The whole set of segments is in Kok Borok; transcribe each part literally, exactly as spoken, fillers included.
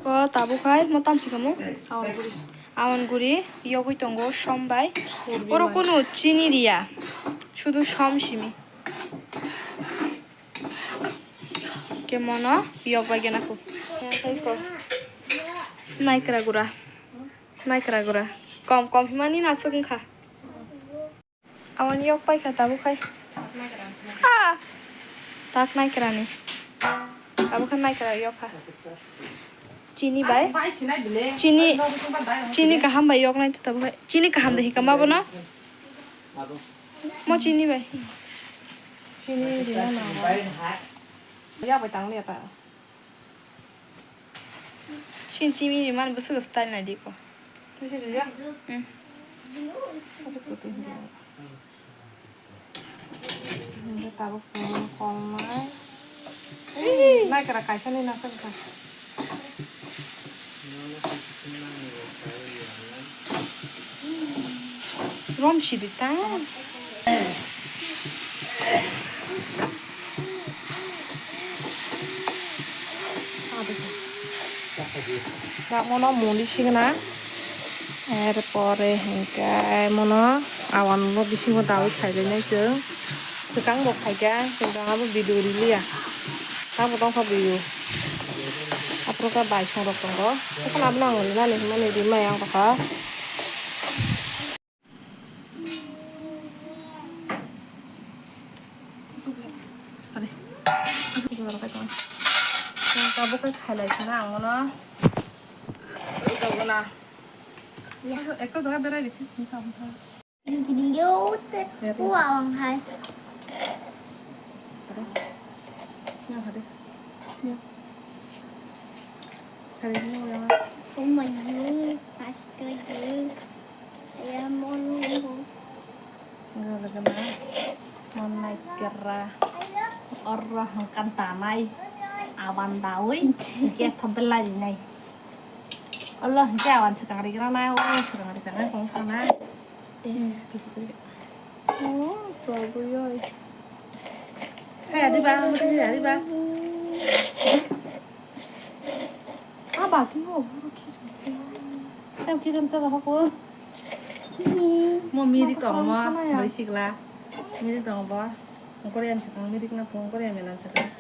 O tabuk hai mo tamsi kamo. Awan guri. Awan guri yogwi tongo som bai. Oro kunu chini riya. Sudu som simi. Kemono yok bai gana khu. Naikra gura. Naikra gura. Kom kom himani nasuk wngkha. Awani yok paikha tabuk hai. Ah! Tak naikrani. Tabuk hai naikra yok kha. Chini bai. Chini, chini kaham bai yok nai tabuk hai. Chini kaham de hikama bono. Mo chini bai. Chini rina na. Ya bai tang le ta. Sin chini ni man busu style na di ko. Busu ya. Hmm. Busu ko tu. Ini tabuk semua kolmai. Ini naikra kaisa ni nasa ka. Rom sidi ta. Damono muli signa. Erpore hingke mono awan bo bisingo dawi khailai nai chwng. Swkang bo khaikha, swkang abo video riliya. Tamo tongkha video. Aphuru khe bai songrok tongo. Tokon abono ang rinani hwnmani rimai ang tongkha. Tabuk khe khailai sana ang bono. Ekta jaga berai rikhe. Gini yo te. Uang hai. Ada. Ya, ada. Ya. Hari ini uang. Oh my God, pasti lagi. Ya, mau nunggu. Enggak, lagi mana? Mau naik kera. Orang makan tanai. Awan dawi. Dia tebel lagi nai. Allah, dia awan sekarang kira nai. Oh, sekarang kira nai. Kong sana. Eh, di situ. Oh, bagus ya. Hai, adi ba, adi ba. Ah, bagi mo, bagi. Em, kita minta apa ko? Mo miri tong mo, mai sigla. Miri tong bo. Korean sekarang miri kena pung Korean menan sekarang.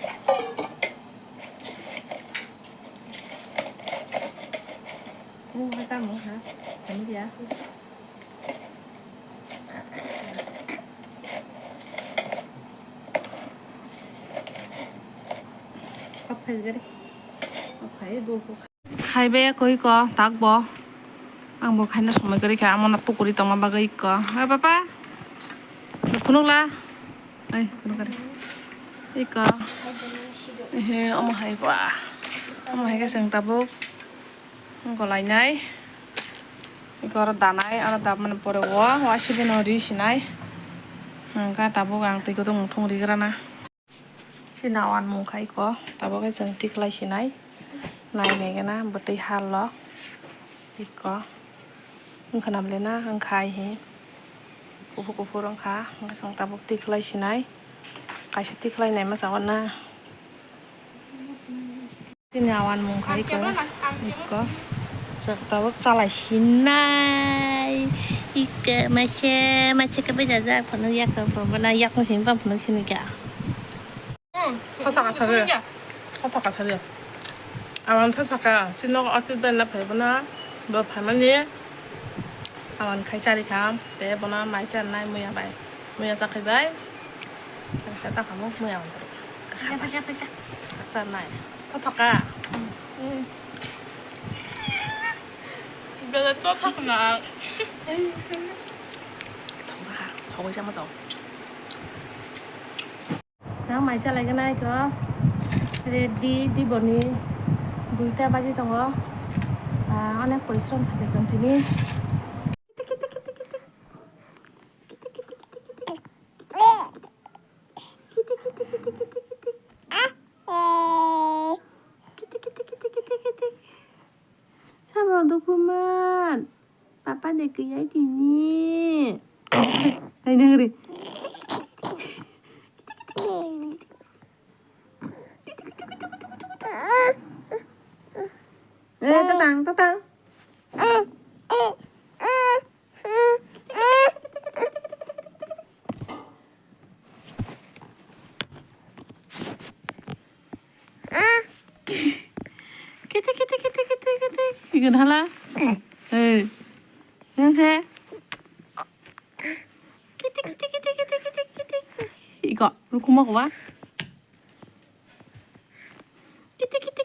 Oh, hai kamu ha. Kami dia. Khaibai koi ko tak bo. Ang bo khaina somoi kwrwi kha, amo na tukuri tongma bagwi ko. Oi papa. Phunukla. Oi, phunuk ari. Iko. Ehe, omo hai ba. Omo hai khe chwng tabuk. Golainai. Iko oro danai, oro damani pore o, waisidi no ri sinai. Hwnkhe tabuk ang twi kwthwng muthung rigrana. Chini awan mung kha iko, tabuk khe chwng tikhlai sinai. Nai nai gana bwtwi halo. Iko. Wngkha nam le na, wngkha ai hi. Kuphur kuphur wngkha, wngkha chwng tabuk tikhlai sinai. Kaisa tikhlai nai ma chao na. Chini awan mung khai ko. Ikko. Chwk tabuk chalai sinai. Ikko masa masa khe bejajak phunuk yak phunuk bana yak phunuk sini bang phunuk sini kha. Thothoka sari. Thothoka sari. Awan thothoka sino ati dana phai bana bo phaimani. Awan khai chari kha. Te bono mai charnai muya bai. Muya chakhai bai. Sa ta khamu muya awan. Pacha, pacha, pacha. Charnai. Thothoka. Bela to thakna. Thongsa kha. Thogoi sama jao. Nang mai chalai gana ito ready di boni duita baji tongo. Ah, onek porishrom thake chwng tini. Kiti, kiti, kiti, kiti. Kiti, kiti, kiti, kiti. Kiti, kiti, kiti, kiti, kiti. Kiti, kiti, kiti, kiti, kiti. Sabo dukuman. Papa de kiyai tini. Hai nang ri. Eh, tatang, tatang. Kete, kete, kete, kete, kete. Igun hala. Eh. Yang se. Kete, kete, kete, kete, kete, kete. Iko, lu kuma ko ba? Kete, kete,